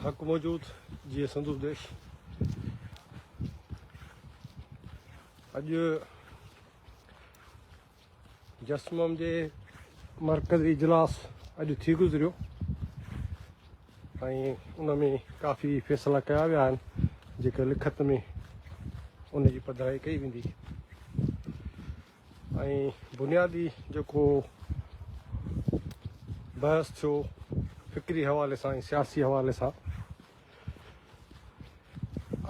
حق موجود جيئي سنڌو ديش. اڄ جسمم جي مرڪزي اجلاس اڄ ٿي گذريو ۽ ان ۾ ڪافي فيصلا ڪيا ويا آهن جيڪي لکت ۾ ان جي پڌرائي ڪئي ويندي ۽ بنيادي جيڪو بحث ٿيو فڪري حوالي سان ۽ سياسي حوالي سان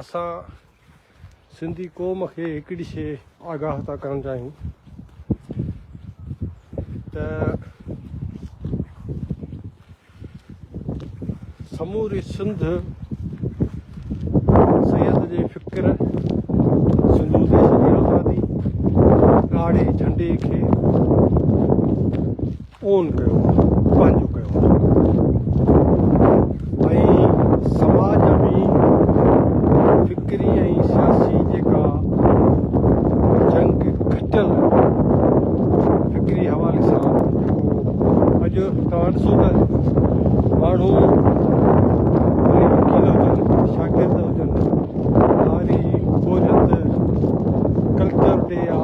اسان سنڌي قوم کي هڪڙي شيء آگاهه ٿا ڪرڻ چاهيون ته سموري سنڌ سيد جي فڪر، سنڌو ديش جي آزادي، ڳاڙهي جهنڊي کي اون ڪيو آهي، پنهنجو ڪيو آهي ۽ سماج ۾ فڪري ۽ سياسي جيڪا جنگ کٽيل فڪري حوالي سان جيڪو اڄ توهان ڏسو ته ماڻهو ڀلي وڪيل هجن، شاگرد هجن، هاري، پورهيت، ڪلچر ڊي آ،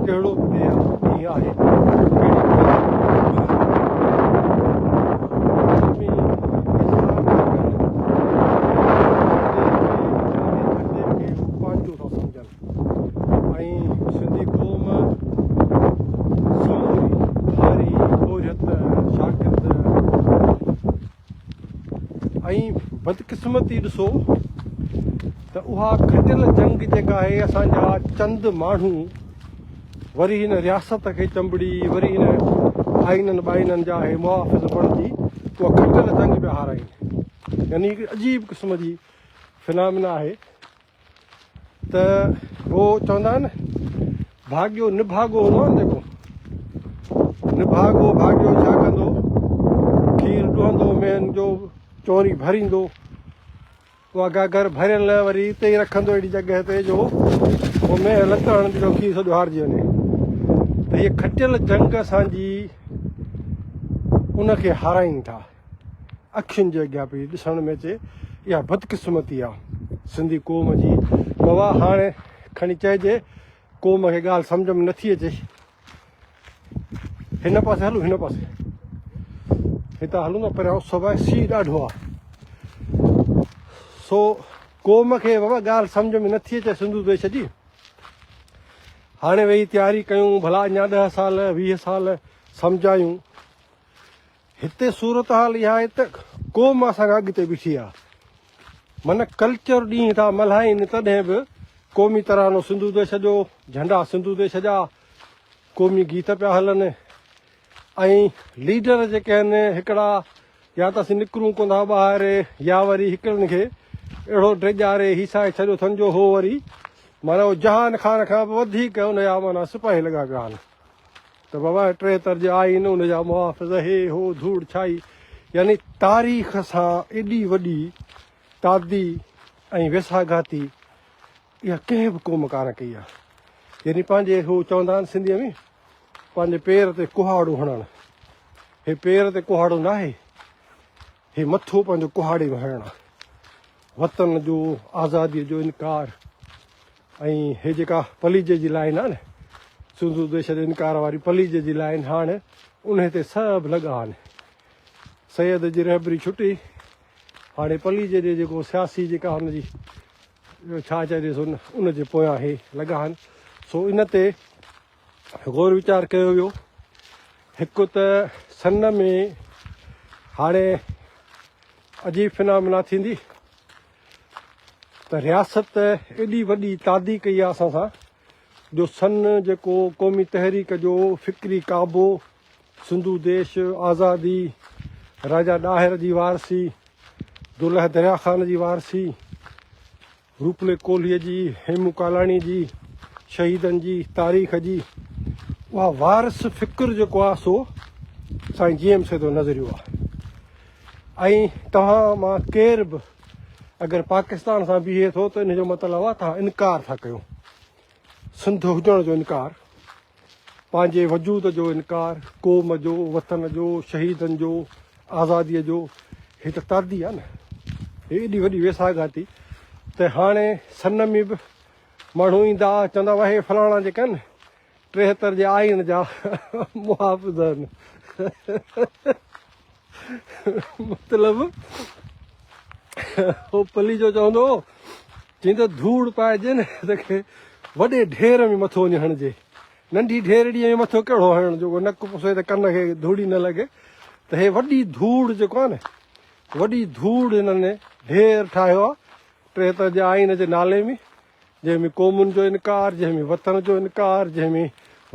ڪهڙو به ڊي آ، ڏينهن آهي، ڪهڙي به ان ۾ اظهار ٿا ڪن، جهنڊي کي، ڳاڙهي جهنڊي کي هو پنهنجو ٿا سمجهن. ۽ سنڌي قوم سموري هاري، پورهيت، شاگرد ۽ بدقسمتي ڏسو ته اها کٽيل جنگ جيڪا آهي اسان جا چند ماڻهو وري هن رياست کي چنبڙي وري هن آئينن ٻائينن جا اهي محافظ بڻجي اها کٽيل جنگ پيا هارائين يعني هڪ عجيب قسم جي فنامنا آهي. ته هو چوندا آهن نه ڀاڳيو نڀاڳو هوندو آهي نه جيڪو نڀاڳو ڀاڳيو ڇا ڪندو کير ڏوهندو مينهن جو چوري ڀريندو اها گاگهر ڀريل وري اتي ئي رکندو اهڙي جڳهه تي جو هو مينهن لت هڻندي ته کير سڄو هارجي وڃي ته هيء کٽيل جنگ اسانجي ان کي هارائين ٿا اکين جي اڳيان پئي ڏسڻ ۾ اچي اها بدقسمتي آ سنڌي قوم جي بابا هاڻي کڻي چئجي قوم کي ڳالهه سمجهه ۾ نٿي اچي هن پاسي هلو هن پاسي هتان هلون ته پريان اس به سي ڏاڍو آ سو قوم کي بابا ڳالهه سمجهه ۾ نٿي اچي سنڌو ديش جي هاڻي ويهي تياري ڪيون ڀلا اڃا ڏهه سال 20 سال سمجهايون هتي صورتحال اها آهي ته قوم اسان کان اڳتي بيٺي آهي. من ڪلچر ڏينهن ٿا ملهائين تڏهن به قومي ترانو سنڌو ديش جو، جهنڊا سنڌو ديش جا، قومي گيت پيا هلن ۽ ليڊر جيڪي آهن هڪڙا يا ته اسين نڪرون ڪونه ٿا ٻاهر يا وري هڪڙن کي اهڙو ڊيڄاري هيسائي ڇڏيو اٿن جو هو وري معنيٰ جهان خان کان به وڌيڪ ان جا معنيٰ سپاهي لڳا پيا آهن. ته بابا 73 جي آئين ان جا محافظ هي هو ڌوڙ ڇائي يعني تاريخ سان ايڏي وڏي تعدي ۽ ويساهه گهاتي اها ڪنهن به قوم ڪانه ڪئي آهي يعني پنهنجي هو چوندا آهن سنڌيء ۾ پنهنجي پير تي ڪهاڙو هڻڻ هي پير تي ڪهاڙو ناهي هي مٿو پنهنجو ڪهاڙي ۾ هڻڻ آهي وطن جو آزاديء جو انڪار ۽ هي جيڪا پليجي جي لائين آهي نه سنڌو ديش جي انڪار واري پليجي جي لائين هاڻ انهي تي سڀ لڳا آهن سيد جي رهبري ڇٽي هاڻي پليجي جي جيڪو سياسي جيڪا هن جي ڇا چئجي سو ان جي پويان هي لڳا آهن سو ان تي غور ويچار ڪيو ويو. هڪ ته سن ۾ هاڻي عجيب فنامنا ٿيندي ته رياست ايڏي وڏي تعدي ڪئي آهي اسان سان جو سن جيڪو قومي تحريڪ جو فڪري ڪعبو، سنڌو ديش، آزادي، راجا ڏاهر جي وارثي، دولهه دريا خان جي وارثي، روپلي ڪولهيء جي، هيمون ڪالاڻي جي، شهيدن جي تاريخ جي اها وارث فڪر جيڪو آهي سو سائين جي ايم سيد جو نظريو آهي ۽ توهان مان ڪير به اگر پاڪستان سان بيهي ٿو ته ان جو مطلب آهي توهان انڪار ٿا ڪيو سنڌ هجڻ جو انڪار. پنهنجي وجود جو انڪار، قوم جو، وطن جو، شهيدن جو، آزاديء جو، هي ته تعدي آ نه. هي ايڏي وڏي ويساهه گهاتي ته هاڻي سن ۾ به ماڻهو ايندا چوندا واهي فلاڻا جيڪا آهن 73 جي آئين جا محافظ آهن. مطلب هو پليجو چوندو هو چئين ته ڌوڙ پائجي نه ته ڪنهن وڏي ڍير ۾ مٿو وڃي هڻجي. ننڍي ڍيرڙيء ۾ مٿو ڪهڙو هڻڻ جو ڪو نڪ پسي ته ڪن کي ڌوڙي نه لڳي ته هي وڏي ڌوڙ جيڪو آهي نه وڏي ڌوڙ هنن ڍير ٺاهيو آهي 73 جي آئين جي نالي ۾ جنهن ۾ قومن جو انڪار، جنهن ۾ وطن جو انڪار، جنهن ۾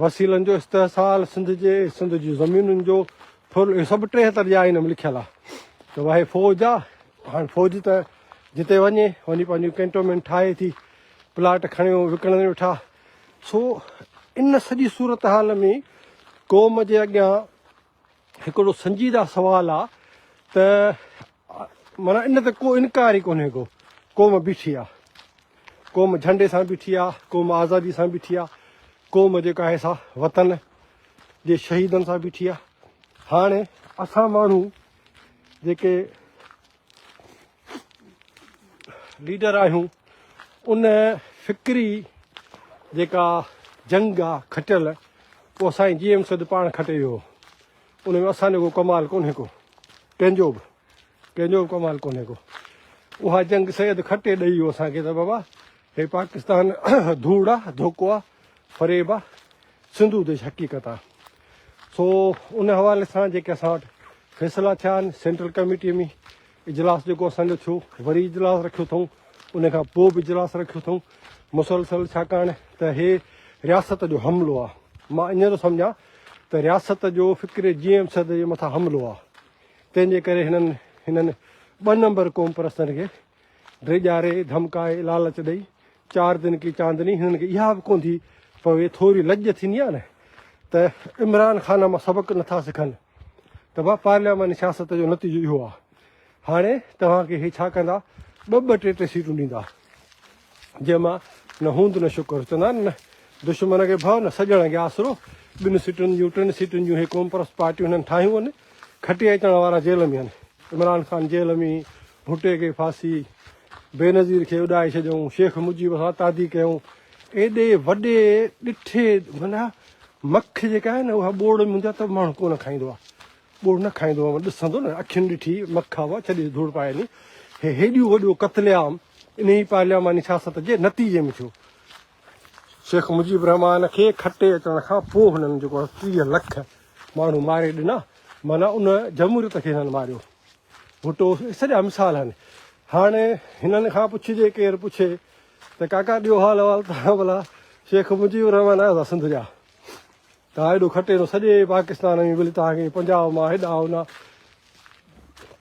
وسيلن جو استحصال، سنڌ جي سنڌ جي زمينن جو ڦر اهي سڀ 73 جي آئين ۾ لکيل آهي ته واهي فوج آ هاڻي فوج ته جتي وڃي وڃي پنهنجون ڪينٽومينٽ ٺاهي ٿي پلاٽ کڻيو وڪڻن ويٺا سو ان سڄي صورتحال ۾ قوم جي اڳيان هڪڙو سنجيده سوال آ ته معنيٰ ان تي ڪو انڪار ئي ڪونهي ڪو قوم بيٺي آ قوم جهنڊي سان بيٺي آ قوم آزادي سان بيٺي آ قوم جيڪا آهي سا وطن جي شهيدن سان بيٺي آ هاڻي اسان ماڻهو جيڪي ليڊر آهيون ان فڪري جيڪا جنگ آ کٽيل اهو سائين جي ايم سيد پاڻ کٽي ويو ان ۾ اسان جو ڪو ڪمال ڪونهي ڪو ڪنهن جو به ڪنهن جو به ڪمال ڪونهي ڪو اها جنگ سيد کٽي ڏئي ويو اسان کي ته بابا هي پاڪستان ڌوڙ آ ڌوڪو آ فريب آ سنڌو ديش حقيقت آ سو ان حوالي سان جيڪي اسان وٽ فيصلا ٿيا آهن سينٽرل ڪميٽي ۾ اجلاس جيڪو اسان جو ٿيو وري اجلاس رکيو اٿئون ان کان پوء به اجلاس رکيو اٿئون مسلسل ڇاڪاڻ ته هي رياست جو حملو آ مان ائين ٿو سمجهان ته رياست جو فڪر جي ايم سيد جي مٿان حملو آ تنهن جي ڪري هنن هنن ٻه نمبر قوم پرستن کي ڊيڄاري، ڌمڪائي، لالچ ڏئي، چار دن ڪي چاندني هنن کي اها به ڪونه ٿي پوي، ٿوري لڄ ٿيندي آهي نه ته عمران خان مان سبق نٿا سکن ته ڀا پارلياماني سياست جو نتيجو اهو آهي. هاڻي توهان کي هي ڇا ڪندا ٻه ٻه ٽي ٽي سيٽون ڏيندا جنهن مان نه هوند نه شڪر چوندا آهن نه دشمن کي ڀؤ نه سڄڻ کي آسرو ٻن سيٽن جون ٽن سيٽن جون هي قومپرست پارٽيون هنن ٺاهيون آهن کٽي اچڻ وارا جيل ۾ آهن عمران خان جيل ۾ ڀٽي کي ڦاسي، بينظير کي اڏائي ڇڏيائون، شيخ مجيب سان تعدي ڪيائون، ايڏي وڏي ڏٺي معنيٰ مک جيڪا آهي نه اها ٻوڙ ۾ هوندي آهي ته به ماڻهو ڪونه کائيندو آهي، ٻوڙ نه کائيندو آهي ڏسندو نه اکين ڏٺي مک آهي اها ڇڏي ڌوڙ پائي وڃي، هي هيڏيون وڏو قتل عام انهي پارلياماني سياست جي نتيجي ۾ ٿيو. شيخ مجيب الرحمان کي کٽي اچڻ کان پوء هنن جيڪو آهي 30 لک ماڻهو ماري ڏنا معنيٰ ان جمهوريت کي هنن ماريو. ڀٽو سڄا مثال آهن. هاڻي هنن کان پڇجي ڪير پڇي ته ڪاڪا ڏيو حال احوال توهان ڀلا شيخ مجيب الرحمان آيو ٿا سنڌ جا توهان ايڏو کٽي نو سڄي پاڪستان ۾ ڀلي توهان کي پنجاب مان هيڏا هوڏا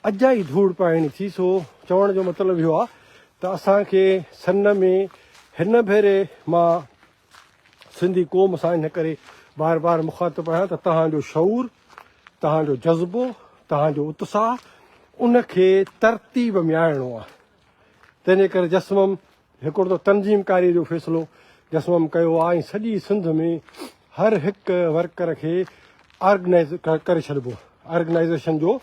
اجائي ڌوڙ پائڻي ٿي سو چوڻ جو مطلب اهو آهي ته اسان کي سن ۾ هن ڀيري مان سنڌي قوم سان ان ڪري بار بار مخاطب آهيان ته توهان جو شعور، توهان جو جذبو، توهان جو اتساهه ان کي ترتيب ۾ آڻڻو آهي. تنهن جي ڪري جسمم هڪڙو ته تنظيم ڪاري جو فيصلو جسمم ڪيو آهي ۽ سڄي سنڌ ۾ هر هڪ ورڪر کي آرگنائيز ڪري ڇڏبو، آرگنائيزيشن جو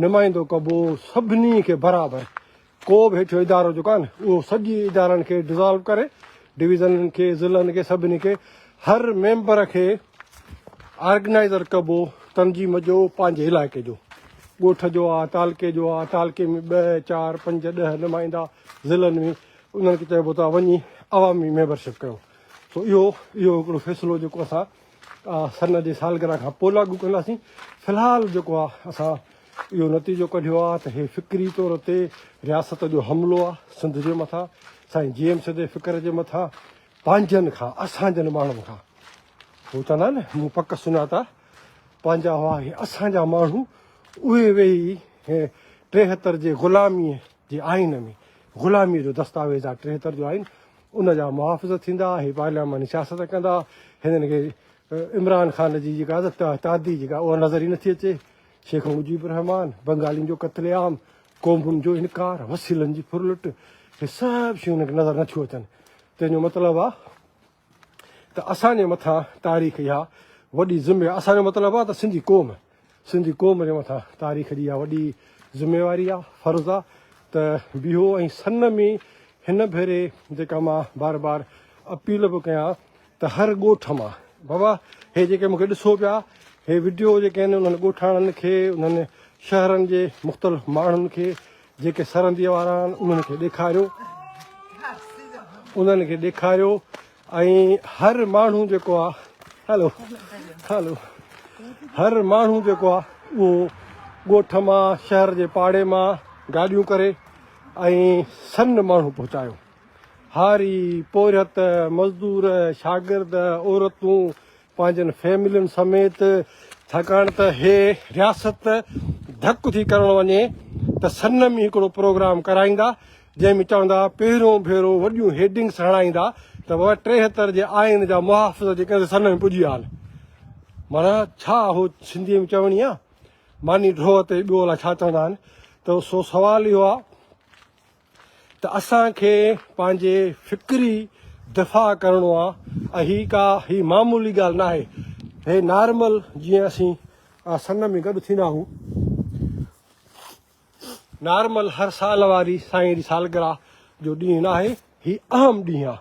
نمائندو ڪبو، سڀني کي برابر ڪو به هيٺيون ادارو جيڪو آهي نه اهو سڄي ادارن کي ڊزالو ڪري ڊويزنن کي ضلعن کي سڀني کي هر ميمبر کي آرگنائزر ڪبو تنظيم جو پنهنجي علائقي جو ڳوٺ جو آ تعلقي جو آ تعلقي ۾ 2 4 5 10 نمائندا ضلعن ۾ انهن کي چئبو ته وڃي عوامي ميمبرشپ ڪيو سو اهو اهو هڪڙو فيصلو جيڪو اسان سن جي سالگرهه کان پوء لاڳو ڪنداسين في الحال جيڪو آ اسان اهو نتيجو ڪڍيو آهي ته هي فڪري طور تي رياست جو حملو آهي سنڌ جي مٿان، سائين جي ايم سيد جي فڪر جي مٿان، پنهنجن کان، اسان جن ماڻهن کان. هو چوندا آهن نه مون پڪ سڃاتا پنهنجا هئا هي اسان جا ماڻهو اهي ويهي هي 73 جي غلاميء جي آئين ۾ غلاميء جو دستاويز آهي 73 جو آئين ان جا محافظ ٿيندا هي پارلياماني سياست ڪندا هنن کي عمران خان جي جيڪا تعدي جيڪا اها نظر ئي نٿي اچي شيخ مجيب الرحمان، بنگالين جو قتل عام، قومن جو انڪار، وسيلن جي ڦرلٽ، هي سڀ شيون هن کي نظر نٿيون اچن. تنهن جو مطلب آ ته اسان جي مٿان تاريخ اها وڏي ذمي اسان جو مطلب آهي ته سنڌي قوم سنڌي قوم جي مٿان تاريخ جي اها وڏي ذميواري آهي فرض آهي ته بيهو ۽ سن ۾ هن ڀيري جيڪا مان بار بار اپيل به ڪيان ته هر ڳوٺ مان بابا هي جيڪي مونکي ڏسو پيا هي وڊيو جيڪي آهن انهن ڳوٺاڻن کي انهن شهرن جي مختلف ماڻهن کي جيڪي سرندي وارا آهن انهن کي ڏيکاريو انهن کي ڏيکاريو ۽ هر ماڻهو جيڪو آ هلو هلو هر ماڻهو جيڪو آ اهو ڳوٺ مان شهر جي پاڙي مان گاڏيون ڪري ۽ سن ماڻهو پهچايو هاري پورهيت مزدور شاگرد عورتون پنهنجن فيملين سميت ڇاڪاڻ ته هي رياست ڌڪ ٿي ڪرڻ وڃي ته سن ۾ هڪڙو پروگرام ڪرائيندا جنهن ۾ چوندا پهريون ڀيرو وڏيون هيڊنگس هڻائيندا ته بابا 73 جي آئين جا محافظ جيڪي سن ۾ پڄي ويا آهن معنيٰ ڇا هو سنڌي ۾ چوڻي آ ماني ڍوء تي ٻيو الاء ڇا چوندا آهن ته سو سوال اهو آ ته اسان کي پنهنجي فڪري دفاع ڪرڻو آ ۽ هي ڪا هي معمولي ڳالهه ناهي هي نارمل جيئن اسين سن ۾ گڏ ٿيندا هون نارمل هر سال واري سائين جي سالگرهه جو ڏينهن ناهي هي اهم ڏينهن آ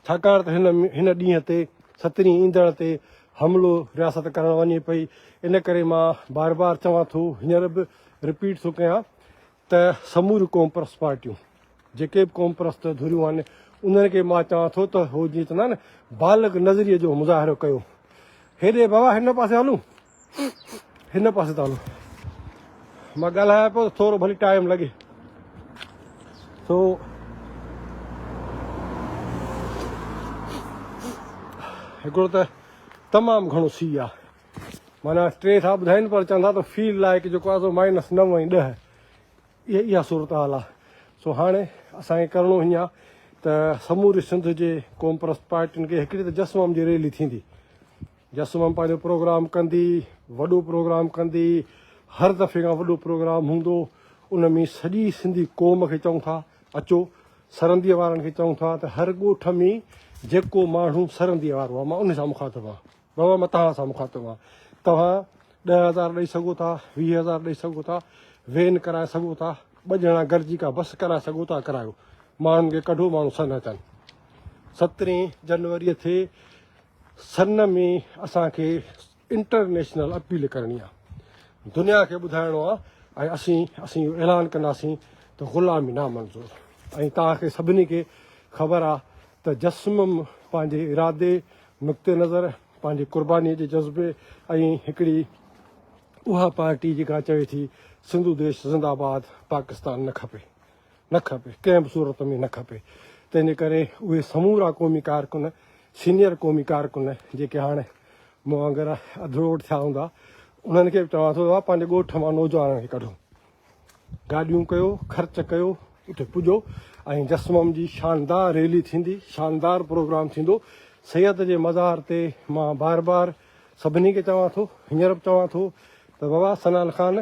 ڇاڪاڻ ته هن هن ڏينهن تي سترهين ايندڙ تي حملو رياست ڪرڻ وڃي پئي ان ڪري مان بار بار چوان ٿو هينئر به رپيٽ ٿو ڪيان ته سموريون قومپرست پارٽيون جيڪي به قومپرست ڌريون آهن انهن کي مان چوان ٿو ته هو جيئن چوندا آهن بالغ نظريي جو مظاهرو ڪيو. هيڏي بابا هن پاسي هلون هن پاسي ٿا هلون مان ڳالهايان پيو ٿورو ڀلي ٽائيم لڳي سو هڪڙو ته تمام گهڻو سي آهي معنيٰ ٽي ٿا ٻڌائين پر چون ٿا ته فيل لائيڪ جيڪو آهي سو مائنس 9 ۽ 10 اها اها صورتحال آهي سو هاڻي اسان کي ڪرڻو هيئن آهي ته سموري سنڌ جي قومپرست پارٽين کي هڪڙي ته جسمم جي ريلي ٿيندي جسمم پنهنجو پروگرام ڪندي وڏو پروگرام ڪندي هر دفعي کان وڏو پروگرام هوندو ان ۾ سڄي سنڌي قوم کي چئون ٿا اچو سرنديء وارن کي چئون ٿا ته هر ڳوٺ ۾ جيڪو ماڻهو سرنديء وارو آهي مان ان سان مخاطب آهيان بابا مان توهان سان مخاطب آهيان. توهان 10,000 ڏئي سگهو ٿا، 20,000 ڏئي سگهو ٿا، وين ڪرائي سگهو ٿا، ٻه ڄڻا گڏجي ڪا بس ڪرائي سگهو ٿا ڪرايو. ماڻهن کي ڪڍو ماڻهو سن اچن. سترهين جنوريء تي سن ۾ اسان کي انٽرنيشنل اپيل ڪرڻي آهي. دنيا کي ٻڌائڻو آهي ۽ اسين اسين اهو اعلان ڪنداسين ته غلامي نامنظور ۽ توهان کي سڀني کي خبر آهي ته جسمم پنهنجي ارادي، نقطه نظر، پنهنجي قربانيء جي جذبي ۽ هڪڙي اها پارٽي جيڪا چوي ٿي سنڌو ديش زنده آباد پاڪستان نه کپي نه کپي ڪنهن به صورت ۾ نه کپي تنهن جي ڪري اهي سمورا قومي ڪارڪن سينيئر قومي ڪارڪن جيڪي هاڻي مون وانگر اڌڙوٽ ٿيا هوندا انهن کي به چوان ٿو ته پنهنجي ڳوٺ مان نوجوانن کي ڪڍو گاڏيون ڪيو، خرچ ڪيو، اتي پڄو ۽ جسمم جي شاندار ريلي ٿيندي، شاندار پروگرام ٿيندو. سيد جي مزار تي مان بار بار سڀني کي چوان ٿو، هينئر به چوان ٿو ته بابا صنعان خان،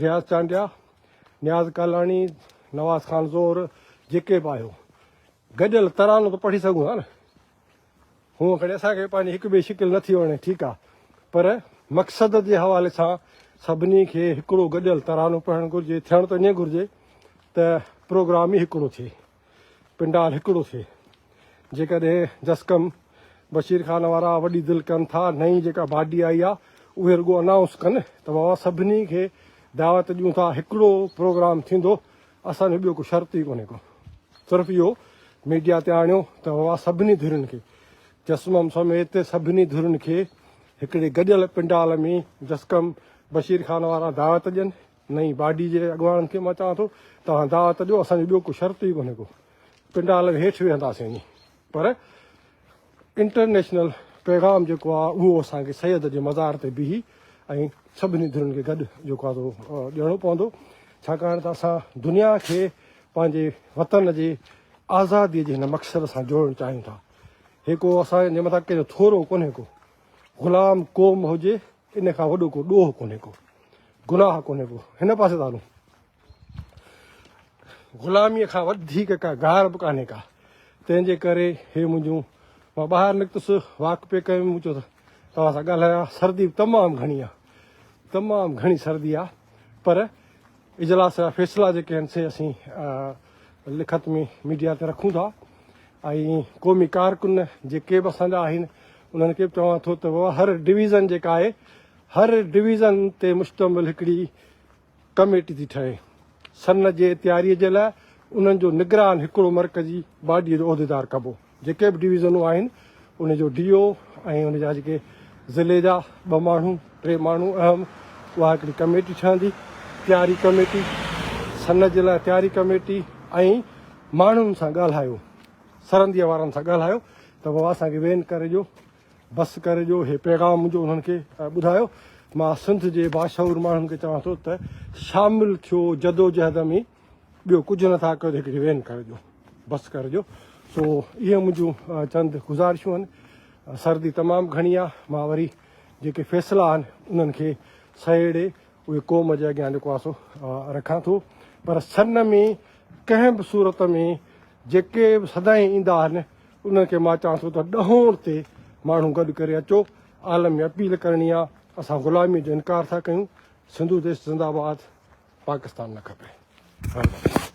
رياض چانڊيا، نياز ڪالاڻي، نواز خان زور جيڪي به آهيو گڏيل ترانو ته پڙهي سگهون ٿا نه. هونء کڻي اسان کي پنهنجي هڪ ٻئي شڪل نه ٿي وڻي ٺيڪ آ پر مقصد جي حوالي سان سڀني کي هڪڙو گڏيل ترانو پڙهڻ گهرجي ٿيڻ ته ائين گهرجي ته پروگرام ئي هڪڙو ٿئي پنڊال هڪڙو ٿئي جيڪڏهن جسقم بشير خان وارا وڏي دل ڪن ٿا نئين جيڪا باڊي آئي آ اهي رڳو انائونس ڪن ته بابا سڀني کي دعوت ڏيون ٿا هڪڙو پروگرام ٿيندو اسان جو ٻيو ڪو شرط ئي ڪونهي ڪو صرف اهو ميڊيا تي آڻيو ته بابا سڀني ڌرين کي جسمم سميت سڀني ڌرين کي هڪڙي گڏيل پنڊال ۾ جسقم بشير خان وارا دعوت ڏين نئين باڊي جي اڳواڻن کي مان چوان ٿو توهان دعوت ڏيو اسان جو ٻيو ڪو شرط ئي ڪونهي ڪو پنڊال ۾ هيٺ ويهنداسين وڃي پر انٽرنيشنل پيغام جيڪو آهي اهو اسان کي سيد جي مزار تي بيهي ۽ سڀني ڌرين کي گڏ جيڪو آهي سو ڏيڻو پوندو ڇاڪاڻ ته اسان دنيا کي پنهنجي وطن جي آزادي جي هن مقصد سان جوڙڻ چاهيون ٿا هي ڪو اسان جي مٿان ڪنهن جو ٿورو ڪونهي ڪو غلام قوم هجي ان کان وڏو ڪو ڏوهه ڪونهي ڪو گناهه ڪونهي ڪو هن پاسي ٿا هلون غلاميء کان وڌيڪ ڪا گار به ڪانهي ڪا. تنهن جي ڪري هي منهنجون مان ٻاهر نڪتس، واڪ پئي ڪيم، مون چيو ته توهان سان ڳالهايان. سردي به تمام گهڻي آهي، تمام گهڻي سردي آهي، پر اجلاس جا فيصلا جيڪي آهن سي اسين لکت ۾ ميڊيا تي رکون ٿا ۽ قومي ڪارڪن جيڪي به اسان جا آهن انهن کي به چوان ٿو ته بابا هر ڊويزن جيڪا آهي هر ڊويزن تي مشتمل هڪڙي ڪميٽي ٿي ٺهي سن جي تياري جي لاء انهن جو نگران هڪڙو مرڪزي باڊي جو عهديدار ڪبو جيڪي به ڊويزنون آهن ان جو ڊي او ۽ ان جا جيڪي ضلعي جا ٻه ماڻهو ٽي ماڻهو اهم اها هڪڙي ڪميٽي ٺهندي تياري ڪميٽي سن جي لاء تياري ڪميٽي ۽ ماڻهن سان ڳالهايو سرنديء وارن سان ڳالهايو ته بابا اسان کي وين ڪري ڏيو بس ڪري ڏيو هي پيغام منهنجو انهن کي ٻڌايو مان سنڌ جي باشعور ماڻهن کي چوان ٿو ته شامل ٿيو جدوجهد ۾ ٻيو ڪجهه نٿا ڪيو ته هڪڙي وين ڪري ڏيو بس ڪري ڏيو سو اهي منهنجون چند گذارشون آهن سردي تمام گهڻي آهي مان وري جيڪي فيصلا آهن انهن کي سهيڙي اهي قوم جي اڳيان جيڪو آهي سو رکان ٿو پر سن ۾ ڪنهن به صورت ۾ جيڪي به سدائين ايندا آهن انهن کي مان چوان ٿو ته ڏهوڻ تي ماڻهو گڏ ڪري اچو عالم ۾ اپيل ڪرڻي آهي اسان غلامي جو انڪار ٿا ڪيون سنڌو ديش زنده آباد پاڪستان نه کپي. مھرباني.